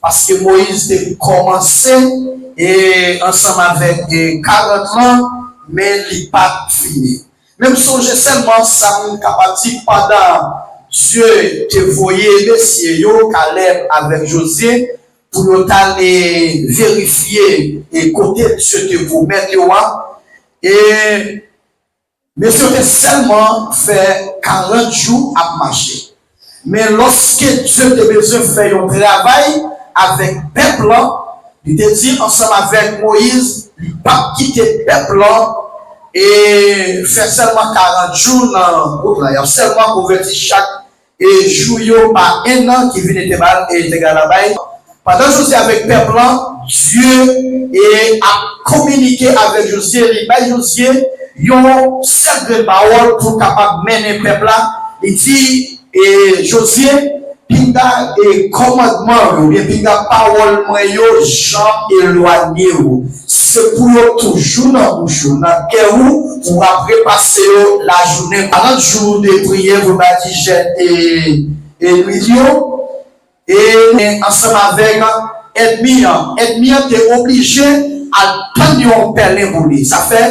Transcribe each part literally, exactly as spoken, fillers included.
Paske Moyiz te kòmanse e ansanm avèk e karant lan, men li pa t fini. Men m sonje sèlman sa m kapab di, pandan Dye te voye mesye yo, Kalèb avèk Jozye, pou yo t al e verifye e kote Dye te pwomèt yo a, e mesye yo te sèlman fè karant jou ap mache. Men lòske Dye te bezwen fè yon travay avèk pèp lan, li te di ansanm avèk Moyiz, li p ap kite pèp lan e fè sèlman karant jou nan wout la. Y ap sèlman konvèti chak e jou yo pa en an ki vin etegal, etegal a bay. Pandan Jozye avèk pèp lan, Dye e ap kominike avèk Jozye, li bay Jozye yon sèl grenn pawòl pou kapab mennen pèp la. Li di e Jozye, pinga e kòmandman yo, oubyen pinga pawòl mwen yo, janm elwanye w. Se pou yo toujou nan bouch ou, nan kè ou, pou w ap repase yo lajounen. Karant jou de priyè, pou bay di jèn e, e lwil yo, e ansanm avèk ènmi an. Ènmi an te oblije al tann yon pèlen pou li. Sa fè,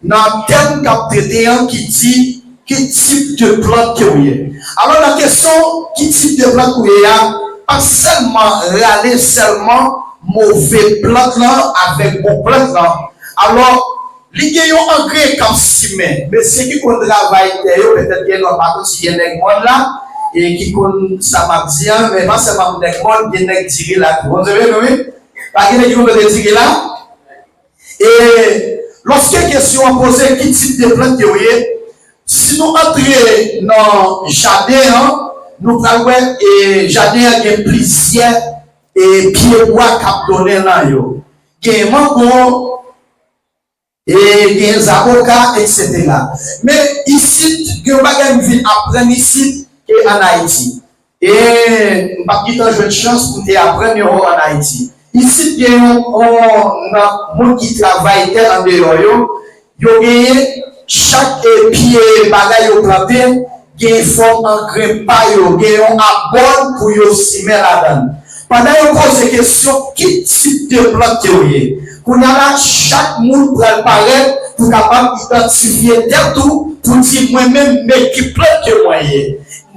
nan tèm k ap trete an ki di, ki tip de plant ke w ye. Alò, nan kesyon ki tip de plant ou ye a, pa sèlman rale sèlman move plant lan avèk bon plant lan. Alò, li gen yon angrè k ap simen. Mesye ki konn travay tè yo, petèt gen lòt, pa konn si gen nèg mòn la, e ki konn sa m ap di an, men pa sèlman nèg mòn, gen nèg diri la tou. Bon, se vre, wi. Pa gen nèg ki konn mete diri la? E lòske kesyon an poze, ki tip de plant ke w ye, si nou antre nan jaden an, nou pral wè e jaden an gen plizyè e pyebwa k ap donnen nan yo. Gen mango, e gen zaboka, etsetera. Men isit, gen yon bagay m vin aprann isit ke ann Ayiti. E m pa t gentan jwenn chans pou m te aprann yo ann Ayiti. Isit gen yon, yon nan moun ki travay tè andeyò yo, yo genyen chak e pye bagay yo plante, gen fòm angren pa yo, gen yon abòn pou yo simen ladan l. Pandan yo poze kesyon, ki tip de plant ke w ye? Kounye a la, chak moun pral parèt pou kapab idantifye tèt ou, pou di, mwen menm, men ki plant ke mwen ye.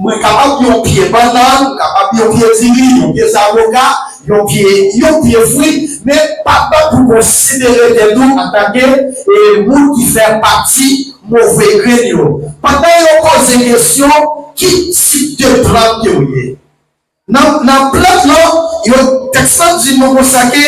Mwen kapab yon pye bannann, mwen kapab yon pye diri, yon pye zaboka, yon pye, yon pye fwi, men pa pè pou konsidere tèt ou antanke e moun ki fè pati move grenn yo. Pandan yo poze kesyon, ki tip de plant ke w ye? Nan, nan plant lan, yo, tèks lan di nou konsa ke,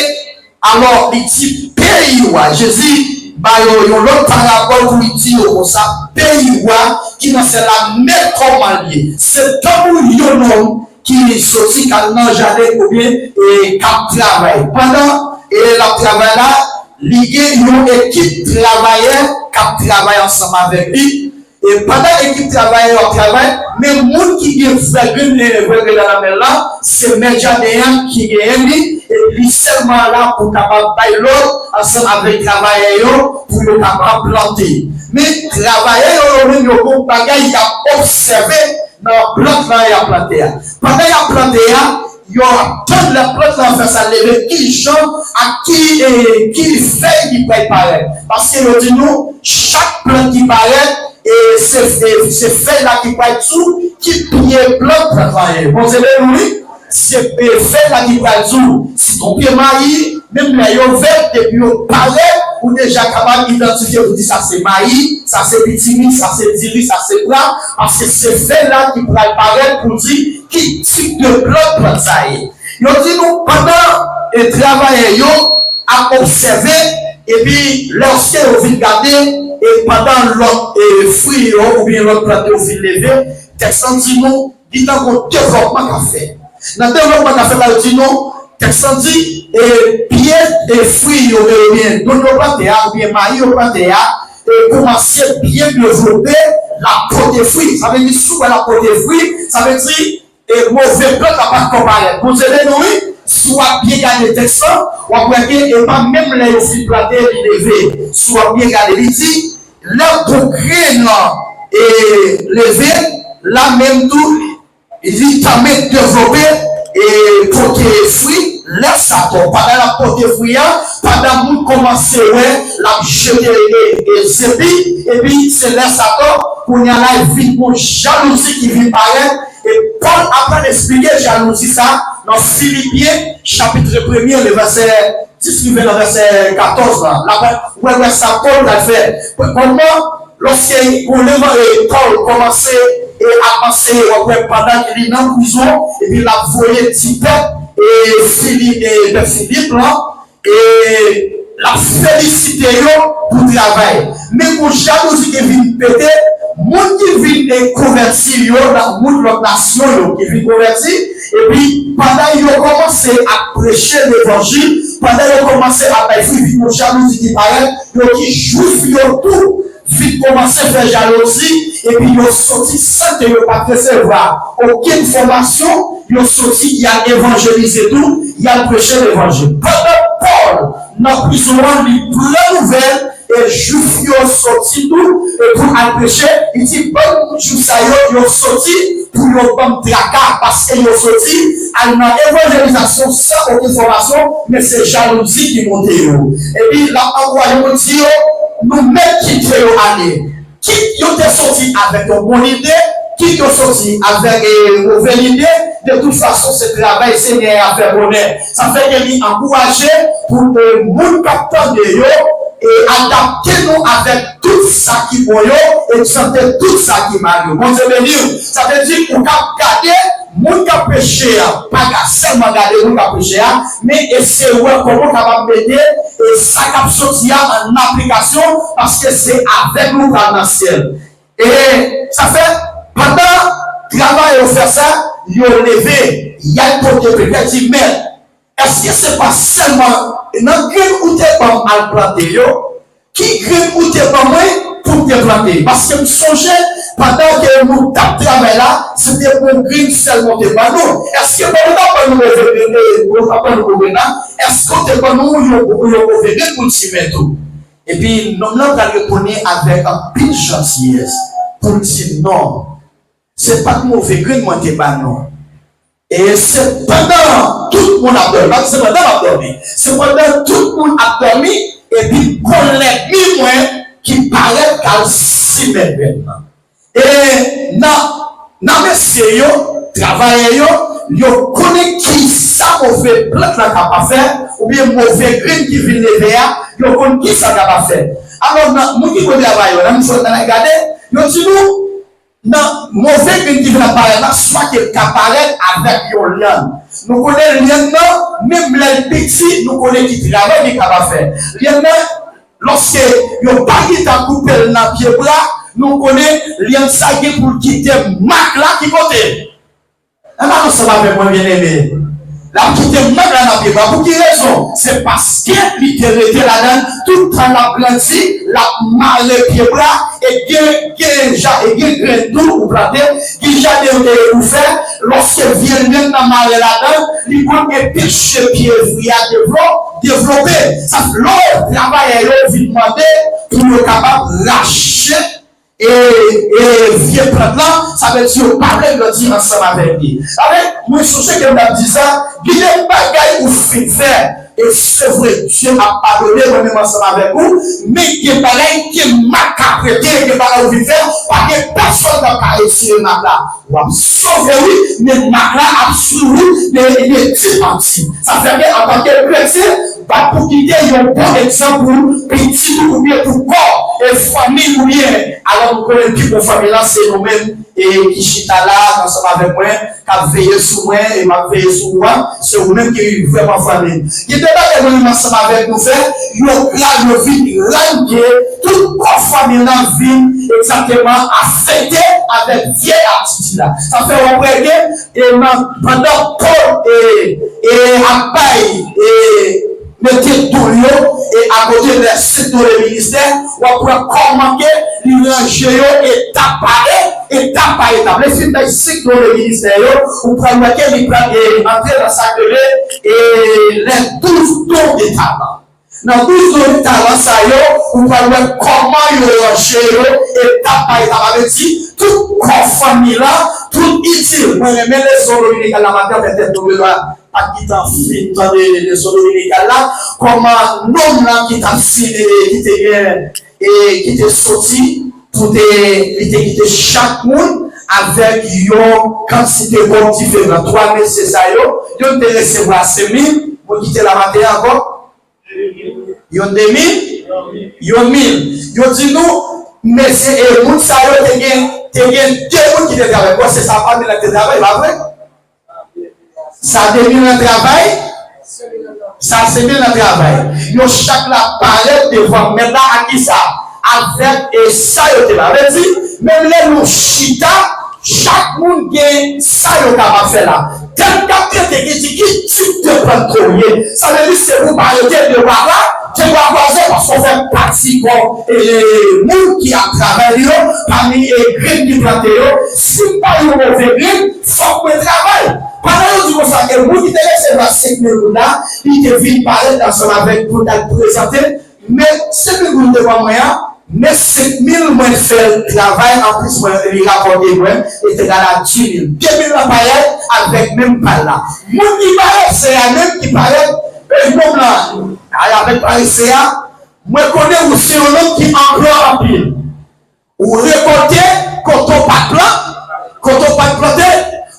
alò, li di peyi w a. Jezi ba yo yon lòt parabòl pou li di yo konsa, peyi w a ki nan syèl la, men kòman l ye. Se tankou yon nonm ki soti k al nan jaden oubyen, e, k ap travay. Pandan, e, l ap travay la, li gen yon ekip travayè k ap travay ansanm avèk li. E pandan ekip travayè yo ap travay, men moun ki gen vrè grenn, e, vrè grenn nan men l lan, se mèt jaden an ki genyen li, e li sèlman la pou kapab bay lòd ansanm avèk travayè yo pou yo kapab plante. Men travayè yo, yo menm, yo gen yon bagay y ap obsève nan plant lan y ap plante a. Pandan y ap plante a, yo ap tann lè plant lan fè sa leve, ki jan ak ki, e, ki fèy li pral parèt. Paske yo di nou, chak plant ki parèt, e se, e se fèy la ki pral di w ki pye plant plant lan ye. Bondye beni w, wi. Se, e, fèy la ki pral di w si t on pye mayi, menm lè yo vèt, depi yo parèt, ou deja kapab idantifye pou di sa se mayi, sa se pitimi, sa se diri, sa se pra, paske se fèy la ki pral parèt pou di ki tip de plant plant sa ye. Yo di nou, pandan, e, travayè yo ap obsève, epi lòske yo vin gade, e pandan lòt, e, fwi yo oubyen lòt plant yo fin leve, tèks lan di nou, li tankou devlòpman k ap fèt. Nan devlòpman k ap fèt la, yo di nou, tèks lan di, e, pye, e, fwi yo, e, oubyen donn yo plante a, oubyen mayi yo plante a, e, kòmanse byen devlope, l ap pote fwi. Sa vle di, si w wè l ap pote fwi, sa vle di, e move plant la pa t ankò parèt. Bondye beni w, wi. Si w ap byen gade tèks lan, w ap wè ke e pa menm lè yo fin plante, li leve. Si w ap byen gade, li di, lè bon grenn lan, e, leve, la menm tou, li tanmen devlope, e pote fwi, Lè sa tou, pandan l ap pote fwi a, pandan moun kòmanse wè l ap jete e, e, zepi, epi se lè sa tou, kounye a la, vin gon jalouzi ki vin parèt, e Pòl aprann eksplike jalouzi sa nan Filipyen, chapit premye, le vèsè dis rive nan vèsè katòz la. L ap wè, wè sa Pòl pral fè. Kòman, lòske gon levanjil, Pòl kòmanse e ap anseye, w ap wè pandan ke li nan prizon, epi l ap voye ti pèp e Filip, e pèp Filip lan, e l ap felisite yo pou travay. Men gon jalouzi ki vin pete, moun ki vin e konvèti yo, nan moun lòt nasyon yo ki vin konvèti, epi pandan yo kòmanse ap preche levanjil, pandan yo kòmanse ap bay fwi, vin gon jalouzi ki parèt, yo ki jwif yo tou vin kòmanse fè jalouzi, epi yo soti san ke yo pa t resevwa okenn fòmasyon, yo soti, y al evanjelize tou, y al preche levanjil. Pandan Pòl nan prizon an, li pran nouvèl, e jwif yo soti tou, e pou al preche, li di, bann jwif sa yo, yo soti pou yo ban m traka, paske yo soti al nan evanjelizasyon san okenn fòmasyon, men se jalouzi ki monte yo. Epi l ap ankouraje moun, di yo, nou mèt kite yo ale. Kit yo te soti avèk yon bon lide, kit yo soti avèk e, move lide, de tout fason, se travay Senyè a fè bonè. Sa fè ke li ankouraje pou e, moun k ap tande yo e adapte nou avèk tout sa ki bon yo e chante tout sa ki mal yo. Bondye beni w. Sa vle di ou ka gade moun k ap preche a, pa ka sèlman gade moun k ap preche a, men eseye wè kòman w kapab mete e, sa k ap soti a an aplikasyon, paske se avèk nou pral nan syèl. E sa fè, pandan travayè yo fè sa, yo leve, y al pote pèp, y a di, Mèt, èske se pa sèlman nan grenn ou te ban m al plante yo? Ki grenn ou te ban mwen pou m te plante? Paske m sonje, pandan ke nou t ap travay la, se te bon grenn sèlman w te ban nou. Èske pandan w t ap ban nou move grenn, e, w t ap ban nou bon grenn la, èske w te ban nou yon, yon move grenn pou n simen tou? Epi nonm nan pral reponn li avèk anpil jantiyès pou l di, non, se pa t move grenn mwen te ba nou. E se pandan tout moun ap dòmi, pa di se pandan m ap dòmi, se pandan tout moun ap dòmi, epi gon lènmi mwen ki parèt k al simen grenn nan. E nan, nan mesye yo, travayè yo, yo konnen ki sa move plant la kapab fè, oubyen move grenn ki vin leve a, yo konn ki sa l kapab fè. Alò, nan, moun ki konn travay yo, nan misyon nan gade, yo di nou, nan move grenn ki vin ap parèt la, swa ke l ka parèt avèk yon lyann. Nou konnen lyann nan, menm lè l piti, nou konnen ki travay li kapab fè. Lyann nan, lòske yo pa gentan koupe l nan pyebwa, nou konnen lyann sa gen pou l kite mak la ki kote? Ann al ansanm avèk mwen, byeneme. L ap kite mak la nan pyebwa. Pou ki rezon? Se paske li te rete ladan l tout tan l ap grandi, l ap mare pyebwa, e gen, gen ja-, e gen grenn tou ou plante, gen jaden ou fè, lòske vye lyann nan mare ladan l, li konn anpeche pye fwi a devlo-, devlope. Sa, lè travayè yo vin mande pou yo kapab rache e, e vye plant lan, sa vle di yo pa vle grandi ansanm avèk li. Sa vle, mwen sonje ke m t ap di sa, gen de bagay ou fin fè, e se vre, Dye ap padone, mwen menm ansanm avèk ou, men gen bagay, gen mak k ap rete, gen bagay ou fin fè, pa gen pèsonn k ap ka retire mak la. W ap sove, wi, men mak la ap swiv ou de, de ti an ti. Sa fè ke, antanke kretyen, pa pou kite yon bon egzanp pou pitit ou oubyen pou kò e fanmi oubyen, alò, nou konnen pi bon fanmi lan se nou menm e ki chita la ansanm avèk mwen, k ap veye sou mwen e m ap veye sou ou a, se ou menm ki vrèman fanmi m. Gen de bagay mwen menm ansanm avèk nou fè, yo grav, yo vin ranje, tout kò fanmi lan vin egzakteman afekte avèk vye atitid la. Sa fè w ap wè ke e nan, pandan Pòl e, e ap bay, e mete don yo, e akote lè sèt don de ministè, w ap wè kòman ke li ranje yo etap pa e, etap pa etap. Lè fin bay sèt don de ministè yo, ou pral wè ke li pral, e, antre nan sa k rele, e, les douze dons de talent. Nan douz don talan sa yo, ou pral wè kòman yo ranje yo etap pa etap. Sa vle di, tout kò fanmi lan, tout itil. Mwen renmen leson dominikal la maten, fè tèt nou dwa pa t gentan fin tande leson dominikal la, kòman nonm lan ki t ap sine, ki te gen, e ki te soti pou te, li te kite chak moun avèk yon kantite kòb diferan. Twa mesye sa yo, youn te resevwa senk mil, moun ki te la maten an ankò, youn de mil, youn mil. Yo di nou, mesye, e moun sa yo te gen, te gen de moun ki te travay. Bon, se sa pa mil te travay, pa vre? Sa de mil nan travay, sa senk mil nan travay. Yo chak la parèt devan mèt la ak kisa? Avèk, e, sa yo te la. Vle di, menm lè nou chita, chak moun gen sa yo kapab fè la. Tèm k ap trete ki di ki tip de plant ke w ye. Sa vle di se pou w pa rete de bra, de bra kwaze paske w fè pati kò, e, moun ki ap travay yo, pami, e, grenn ki plante yo. Si m pa yon move grenn, fòk mwen travay. Pandan yo di konsa ke moun ki te resevwa senk mil goud la, li te vin parèt ansanm avèk pou l t al prezante, men senk mil goud devan mwen an, men senk mil mwen fè l travay, anplis mwen li rapòte mwen, e te gala di mil. De mil la parèt avèk menm pa l la. Moun ki parèt, se a menm ki parèt, e nonm lan, a avèk parèt se a, mwen konnen ou se yon nonm ki anklè anpil. Ou rekòlte kote w pa t plant, kote w pa t plante,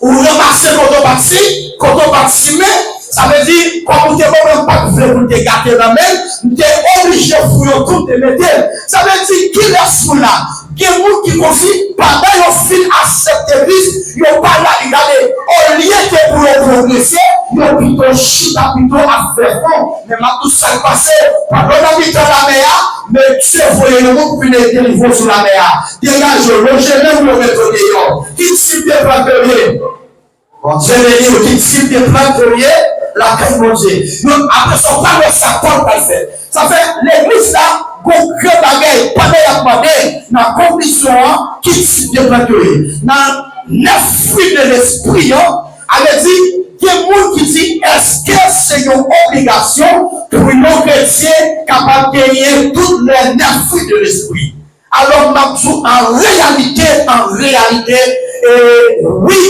ou ranmase kote w pa t si, kote w pa t simen. Sa vle di, kòm ou te bon, men m pa t vle pou l te gate nan men m, m te oblije fouye w tou, m te mete l. Sa vle di, kilès moun la? Gen moun ki konsi, pandan yo fin aksepte Kris, yo pa la li gade. Olye ke pou yo pwogrese, yo pito chita pito ap fè fon. Men m ap di w sa k pase, pandan w nan mitan lamè a, Bondye voye yon moun pou vin delivre w sou lamè a. Degaje w, lonje men w pou yo mete w deyò. Ki tip de plant ke w ye? Bondye beni w. Ki tip de plant ke w ye lakay Bondye? Yon, apre sa, w pral wè sa Pòl pral fè. Sa fè, legliz la, gon gran bagay, pandan y ap mande, nan konklisyon an, ki tip de plant yo ye? Nan nèf fwi de lespri an, sa vle di, gen moun ki di, èske se yon obligasyon pou yon kretyen kapab genyen tout lè nèf fwi de lespri? Alò, m ap di w, an reyalite, an reyalite, e, wi,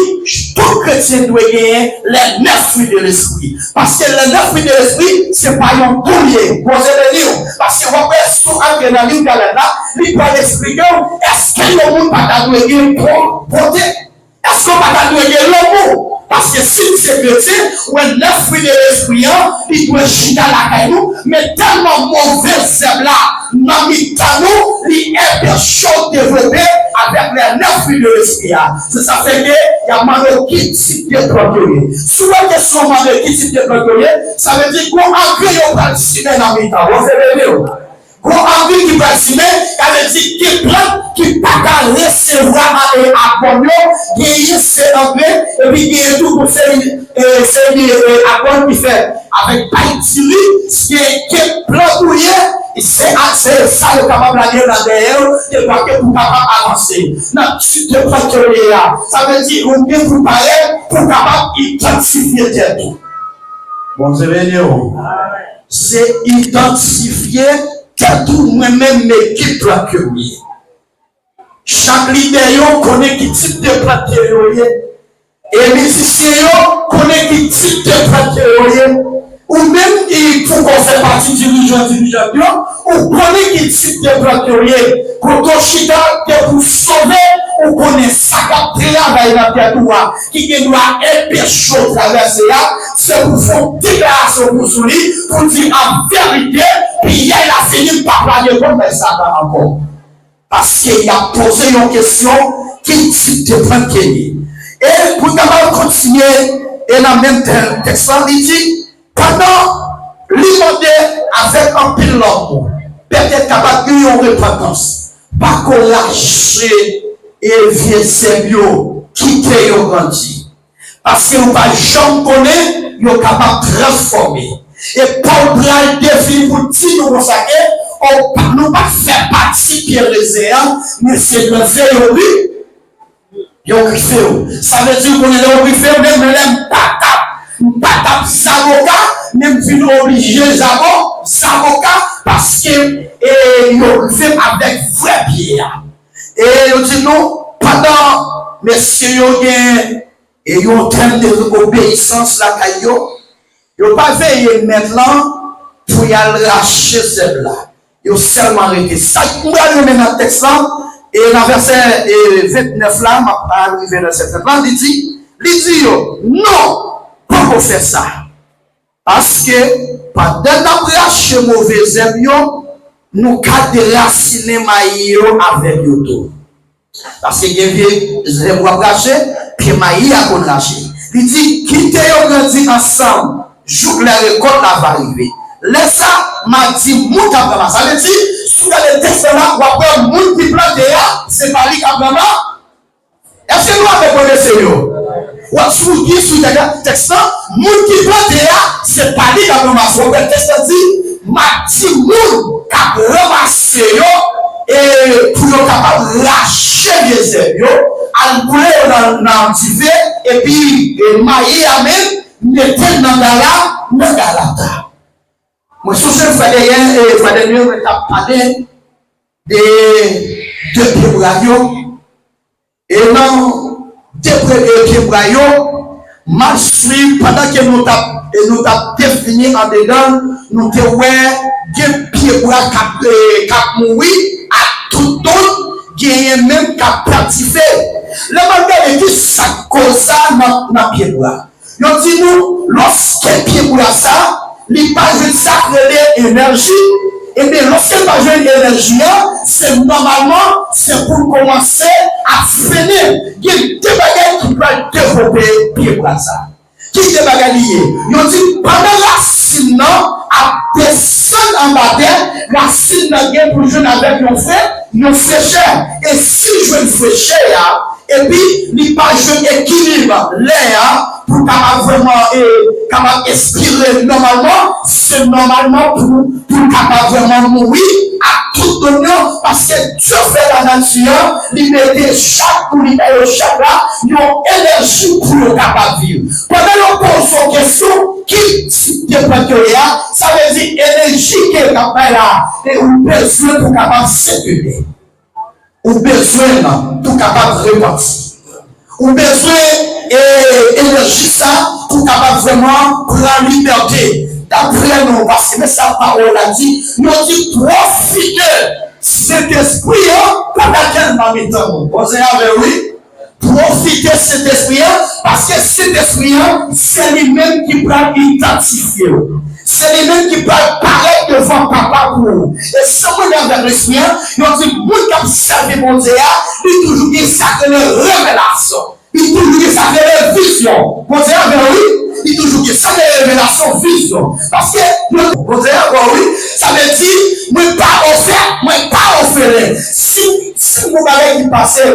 tout kretyen dwe genyen lè nèf fwi de lespri. Paske lè nèf fwi de lespri, se pa yon don l ye. Bondye beni w. Paske w ap wè, si w antre nan liv Galèt la, li pral eksplike w, èske yon moun pa ta dwe gen bon, bonte? Èske w pa ta dwe gen lanmou? Paske si n se kretyen, w wè nèf fwi de lespri an, li dwe chita lakay nou, men tèlman move zèb la nan mitan nou, li enpeche w devlope avèk lè nèf fwi de lespri a. Se sa fè ke y ap mande w ki tip de plant yo ye. Si w wè kesyon an mande ki tip de plant yo ye, sa vle di gon angren yo pral simen nan mitan w. Bondye beni w. Gon angren ki pral simen, sa vle di gen plant ki pa ka resevwa a, e, abòn yo, genyen se angren, epi genyen tou gon seri, e, seri, e, abòn ki fèt avèk pay diri, gen, gen plant ou ye, se a, se sa yo kapab lage nan dèyè w, debake pou kapab avanse. Nan tip de plant ke w ye a, sa vle di ou gen pou parèt pou kapab idantifye tèt ou. Bondye beni w. Se idantifye tèt ou, mwen menm, men ki plant ke m ye. Chak lidè yo konnen ki tip de plant ke yo ye. E mizisyen yo konnen ki tip de plant ke yo ye. Ou menm ki fouko fè pati dirijan, dirijant yo, ou konnen ki tip de plant ke w ye. Kote w chita, depi w sove, ou konnen sa k ap travay nan tèt ou a, ki gen dwa enpeche w travèse a, se pou fè yon deklarasyon pou sou li, pou di an verite, piyay la fini, m p ap lage kò m bay Satan ankò. Paske y ap poze yon kesyon, ki tip de plant ke li ye? E pou n kapab kontinye, e nan menm tèm tèks lan, li di, pandan li mande avèk anpil lanmou, petèt kapab gen yon repantans, pa kouraje e vye zèb yo, kite yo grandi. Paske ou pa janm konnen, yo kapab transfòme. E Pòl pral defini pou di nou konsa ke, o, nou pa fè pati pye rezen an, men se grife yo, wi. Yo grife w. Sa vle di, ou konnen lè yo grife w, menm lè m pa t ap, m pa t ap zaboka, men m vin oblije zabo, zaboka, paske, e, yo grife m avèk vrè pye a. E yo di nou, Pandan mesye yo gen e yon tèm de obeyisans lakay yo, yo pa veye mèt lan pou y al rache zèb la. Yo sèlman rete. Sa m pral renmen nan tèks lan, e nan vèsè e vennèf la, m ap rive nan vèsè trant la, li di, li di yo, non, poko fè sa. Paske pandan n ap rache move zèb yo, nou ka derasinen mayi yo avèk yo tou. Paske gen vye zèb w ap rache, pye mayi a konn rache. Li di, kite yo grandi ansanm jouk lè rekòt la va rive. Lè sa, m a di moun k ap ranmase. Sa vle di, si w gade tèks la, w ap wè moun ki plante a, se pa li k ap ranmase. Èske nou avèk mwen, mesye yo? W ap sou ki sou tèks lan, moun ki plante a, se pa li k ap ranmase. W ap wè tèks lan di, m ap di moun k ap ranmase yo, e pou yo kapab rache vye zèb yo, al boule yo nan, nan dife, epi e mayi a menm, mete l nan gala, nan galata. Mwen sonje fwa dèyè, e fwa dèyè, mwen t ap pale de, de pye bwa yo. E nan de premye pye bwa yo, m al swiv pandan ke nou t ap, e nou t ap defini andedan, nou te wè gen pye bwa k ap, e, k ap mouri ak tout don, genyen menm k ap pèdi fe. Lè m al gade ki sa k koz sa nan, nan pye bwa. Yo di nou, lòske pye bwa sa, li pa jwenn sa k rele enèji, ebyen, lòske l pa jwenn enèji an, se nòmalman, se pou l kòmanse ap fennen. Gen de bagay ki pral devlope pye bwa sa. Ki de bagay li ye? Yo di, pandan rasin nan ap desann anba tè, rasin nan gen pou l jwenn avèk yon fre, yon frechè. E si l jwenn frechè a, epi li pa jwenn ekilib lè a pou l kapab vrèman, e, kapab espire nòmalman, se nòmalman pou, pou l kapab vrèman mouri ak tout don nan, paske Dye fè lanati an, li mete chak pou li ba yo chak la yon enèji pou yo kapab viv. Pandan yo poze w kesyon, ki tip de plant yo ye a, sa vle di enèji ke l ap bay la, e ou bezwen pou kapab sikile. Ou bezwen l pou w kapab repanti. Ou bezwen, e, enèji sa pou w kapab vrèman pran libète. Daprè nou, paske men sa pawòl la di, nou di pwofite Sentespri an pandan ke l nan mitan nou. Bondye avè w, wi. Pwofite Sentespri an, paske Sentespri an, se li menm ki pral idantifye w. Se li menm ki pral parèt devan Papa pou ou. E san mwen avèk Lespri an, yo di moun k ap sèvi Bondye a, li toujou gen sa k rele revelasyon. Li toujou gen sa k rele vizyon. Bondye avè w, wi. Li toujou gen sa k rele revelasyon, vizyon. Paske, yo, Bondye avè w, wi. Sa vle di, mwen pa ofè, mwen pa ofele. Si, si yon bagay ki pase,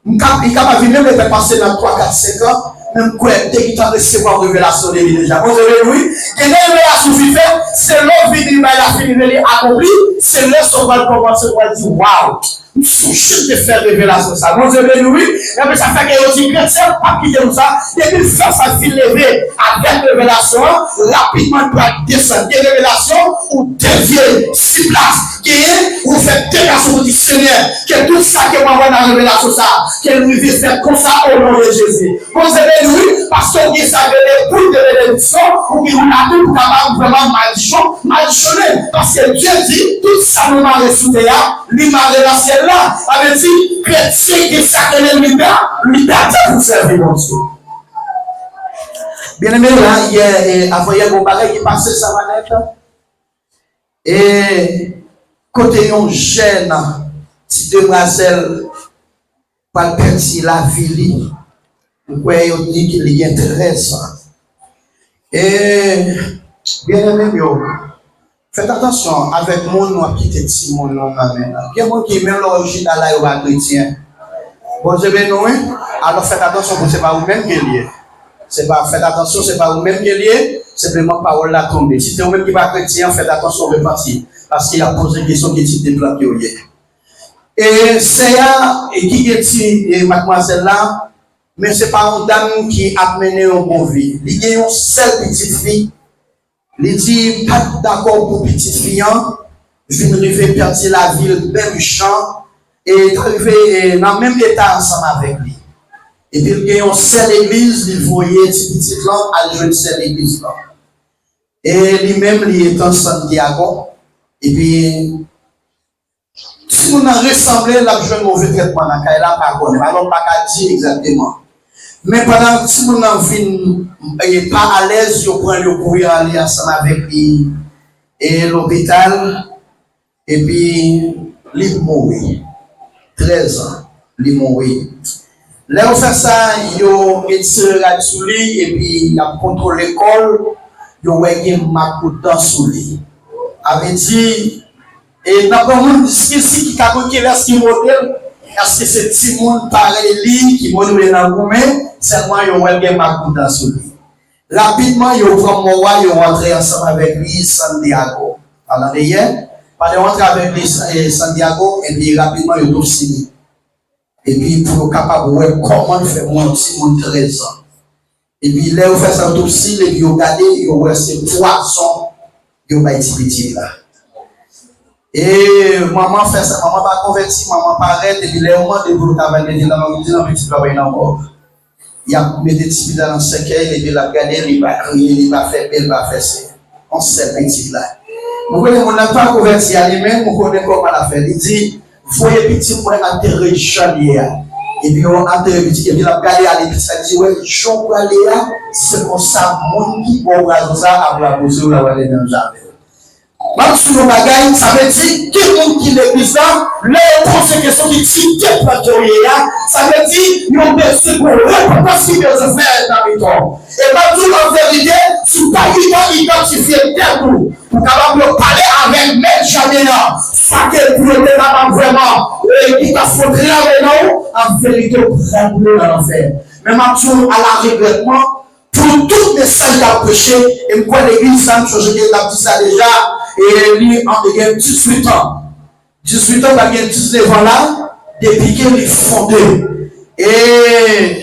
M ka, li kapab vin menm lè pase nan twa, kat, senk an, men m kwè m te gentan resevwa yon revelasyon de li deja. Bondye beni w, wi. Gen de revelasyon fi fè, se lè w vini bay la fini vini akonpli, se lè sa w pral kòmanse, w pral di, waw, m sonje m te fè revelasyon sa. Bondye beni w, wi. Ebyen sa fè ke yo di kretyen p ap kite nou sa. Depi l fè sa, l fin leve avèk revelasyon an, rapidman l pral desann. Gen revelasyon, ou devye siplas. Genyen, ou fè deklarasyon pou di, Senyè, ke tout sa ke mwen wè nan revelasyon sa, ke l rive fèt konsa o non de Jezi. Bondye beni w, wi, paske w gen sa k rele boul de benediksyon, ou gen ou la tou pou kapab vrèman madichon, madichonnen. Paske Dye di, tout sa nou mare sou tè a, li mare nan syèl la. Sa vle di, kretyen gen sa k rele libè-, libète pou sèvi Bondye. Byeneme, la, yè, e, avan yè, gon bagay ki pase sa va nèt. E kote yon jèn ti demwazèl pral pèdi lavi li, m kwè yo di ke li gen trèz an. E, byeneme m yo, fèt atansyon avèk moun w ap kite timoun nou nan men nan. Gen moun ki, menm lè w wè yo chita la, yo pa kretyen. Bondye beni w, wi. Alò, fèt atansyon pou se pa ou menm ke l ye. Se pa, fèt atansyon, se pa ou menm ke l ye, senpleman pawòl la tonbe. Si se ou menm ki pa kretyen an, fèt atansyon, repanti, paske y ap poze kesyon ki tip de plant yo ye. E sè a, e ki gen ti, e madmwazèl la, men se pa yon dam ki ap mennen yon bon vi. Li gen yon sèl pitit fi. Li di pa t dakò pou pitit fi an vin rive pèdi lavi l menm jan e t rive, e, nan menm eta ansanm avèk li. Epi l gen yon sèl legliz, li voye ti pitit lan al jwenn sèl legliz lan. E li menm, li etan Santiago. Epi, timoun nan resanble, l ap jwenn move trètman nan kay la, pa konnen. Alò, m pa ka di egzakteman. Men pandan timoun nan vin, e, pa alèz, yo pran l, yo kouri ale ansanm avèk li, e, lopital. Epi li mouri. Trèz an, li mouri. Lè yo fè sa, yo etire rad sou li, epi y ap kontwole kò l, yo wè gen mak dan sou li. Sa vle di, e nan granmoun, diskisi ki ka gen kilès ki mode l, èske se timoun parèy li ki mode l nan goumen, sèlman yo wè l gen mak dan sou li. Rapidman, yo pran mò a, yo rantre ansanm avèk li Santiago. Palandeyè, pandan yo rantre avèk li, e, Santiago, epi rapidman, yo topsi li. Epi pou yo kapab wè kòman l fè mouri, yon timoun trèz an. Epi lè yo fè sa, yo topsi l, epi yo gade, yo wè se pwazon yo bay ti pitit la. E manman fè sa, manman pa konvèti, manman parèt, epi lè yo mande pou yo ta bay pitit la, manman di non, pitit la pa nan mòg. Y ap mete ti pitit la nan sèkèy, epi l ap gade, li pa kriye, li pa fè bèl, li pa fè se. Yon sèl pitit la. Ou konnen moun nan pa konvèti a li menm, ou konnen kòman l ap fè. Li di, voye pitit mwen antere jan l ye a. Epi yo antere pitit, epi l ap gade a legliz la, li di, wè, jan w prale a, se konsa moun ki ba w pwazon sa a ap rapouse w, l ap ale nan jaden. M ap di w yon bagay, sa vle di, gen moun ki legliz la, lè yo poze kesyon ki ti tèt la ke w ye a, sa vle di, yo bezwen pou repantans ki bezwen fèt nan mitan w. E m ap di w an verite, si w pa gentan idantifye tèt ou, pou kapab yo pale avèk mèt jaden an, sa ke pou yo te kapab vrèman, e, ki ta fè yon travay nan ou, an verite, ou pral boule nan lanfè. Men m ap di w, ala regrètman, pou tout mesaj l ap preche, e m kwè legliz sa, m sonje ke l ap di sa deja, e li an, li gen dizuit an. Dizuit an, pral gen diznèf an la, depi ke li fonde. E,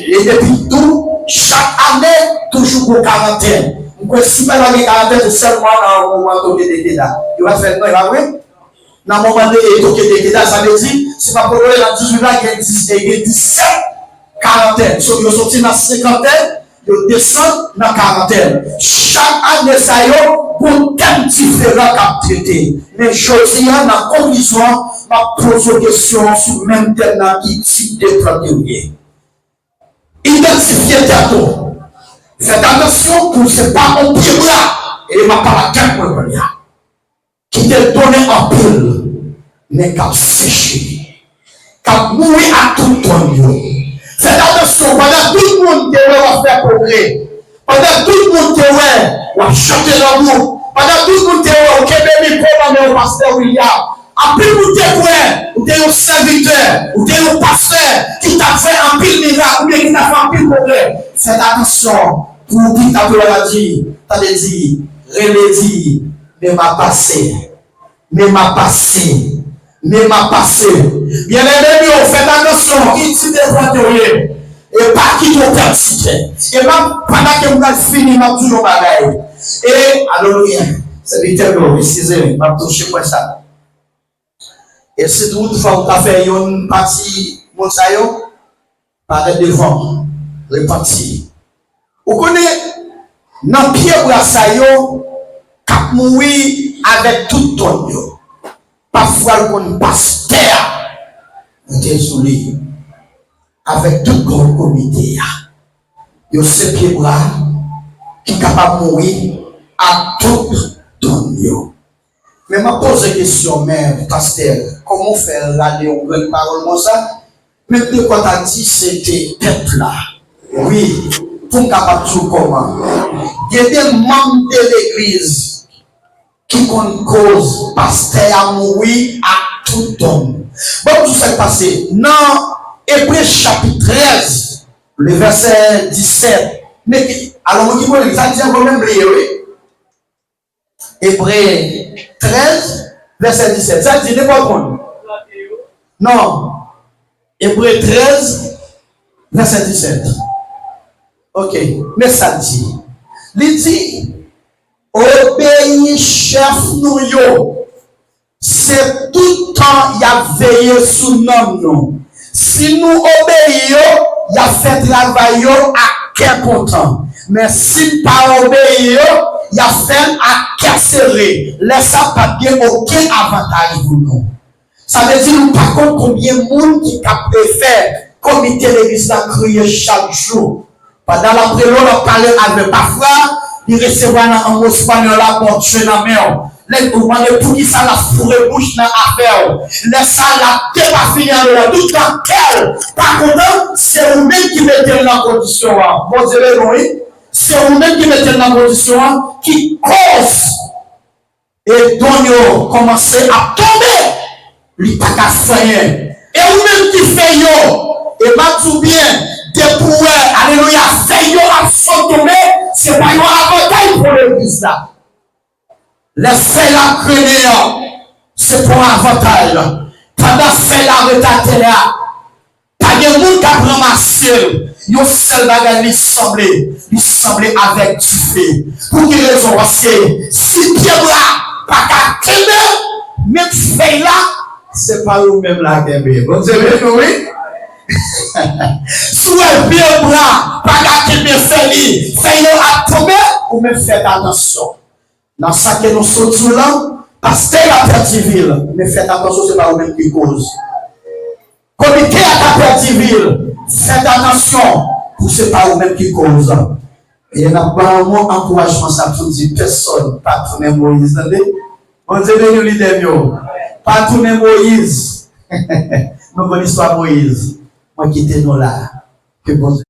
e depi tou, chak ane, toujou gon karantèn. M kwè si pa ta gen karantèn, se sèlman nan moman Toke de Keda. Yo pa t fè l non, e pa vre? Nan moman de, e, Toke de Keda, sa vle di, si m ap kontwole nan dizuit la, gen dis, e, gen disèt karantèn. So, yo soti nan senkantèn, yo desann nan karantèn. Chak ane sa yo, gon tèm diferan k ap trete. Men jodi a, nan konklizyon an, m ap poze w kesyon sou menm tèm nan, ki tip de plant yo ye. Idantifye tèt ou. Fèt atansyon pou se pa yon pye bwa, e m ap pale ak tèt mwen kounye a. Ki te donnen anpil, men k ap seche, k ap mouri ak tout grenn yo. Fèt atansyon, pandan tout moun te wè w ap fè pwogrè, pandan tout moun te wè w ap chante nan gwoup, pandan tout moun te wè w kenbe mikwo nan men w, pastè William, anpil moun te kwè ou te yon sèvitè, ou te yon pastè ki t ap fè anpil mirak oubyen ki t ap fè anpil pwogrè. Fèt atansyon pou ou ki t ap wè w ap di, tande di, rele di, men m ap pase. Men m ap pase. Men m ap pase. Byeneme m yo, fèt atansyon, ki tip de plant yo ye. E pa kite w pèdi tèt. E m ap, pandan ke m pral fini, m ap di w yon bagay. E, alelouya, sèvitè m yo, eskize m, m ap touche pwen sa. E si toutfwa ou ta fè youn pati moun sa yo, parèt devan m, repanti. Ou konnen, nan pye bwa sa yo k ap mouri avèk tout grenn yo, pafwa l konn pastè a moute sou li avèk tout grenn komite a. Yo se pye bwa ki kapab mouri ak tout grenn yo. Men m ap poze kesyon, men pastè, kòman w fè rale yon grenn pawòl konsa? Men dekwa ta di se te pèp la. Wi, pou m kapab di w kòman. Gen de manm de legliz ki konn koz pastè a mouri ak tout grenn. Bon, m di w sa k pase. Nan Ebre chapit trèz, le vèsè disèt. Men ki, alò, mwen ki konnen, sa di ankò menm li ye, wi. Ebre trèz, vèsè disèt. Sa di nenpòt moun? Non. Ebre trèz, vèsè disèt. Ok. Men sa l di. Li di, obeyi chèf nou yo. Se tout tan y ap veye sou nanm nou. Si nou obeyi yo, y ap fè travay yo ak kè kontan. Men si n pa obeyi yo, y ap fè l ak kè sere. Lè sa, p ap gen okenn avantaj pou nou. Sa vle di nou pa konn konbyen moun ki t ap fè komite legliz la kriye chak jou. Pandan l ap rele w, l ap pale avè w. Pafwa, li resevwa nan yon mo espanyòl la, Bondye nan men w. Lè ou mande poukisa l ap foure bouch nan afè w. Lè sa a, l ap depafini andedan tout nan kè l. Pa kontan, se ou menm ki mete l nan kondisyon an. Bondye beni w, wi. Se ou menm ki mete l nan kondisyon an, ki koz e donn yo kòmanse ap tonbe, li pa ka fè anyen. E ou menm ki fè yo, e m ap di w byen, depi w wè, alelouya, fèy yo ap sot tonbe, se pa yon avantay pou legliz la. Lè fèy la grennen an, se pou yon avantay. Pandan fèy la ret atè a, pa gen moun k ap ranmase l. Yon sèl bagay li sanble, li sanble avèk dife. Pou ki rezon? Paske si pyebwa pa ka kenbe menm fèy la, se pa yo menm l a kenbe. Bondye beni nou, wi. Si w wè pyebwa pa ka kenbe fèy li, fèy yo ap tonbe, ou menm fè atansyon. Nan sa ke nou sot di w lan, pastè a pèdi vi l, men fèt atansyon, se pa ou menm ki koz. Komite a ka pèdi vi l, fèt atansyon pou se pa ou menm ki koz. E n ap ban yon mo ankourajman sa pou di pèsòn pa tounen Moyiz, tande. Bondye beni w, lidè m yo. Pa tounen Moyiz. Nou konn istwa Moyiz. Mwen kite nou la. Ke Bondye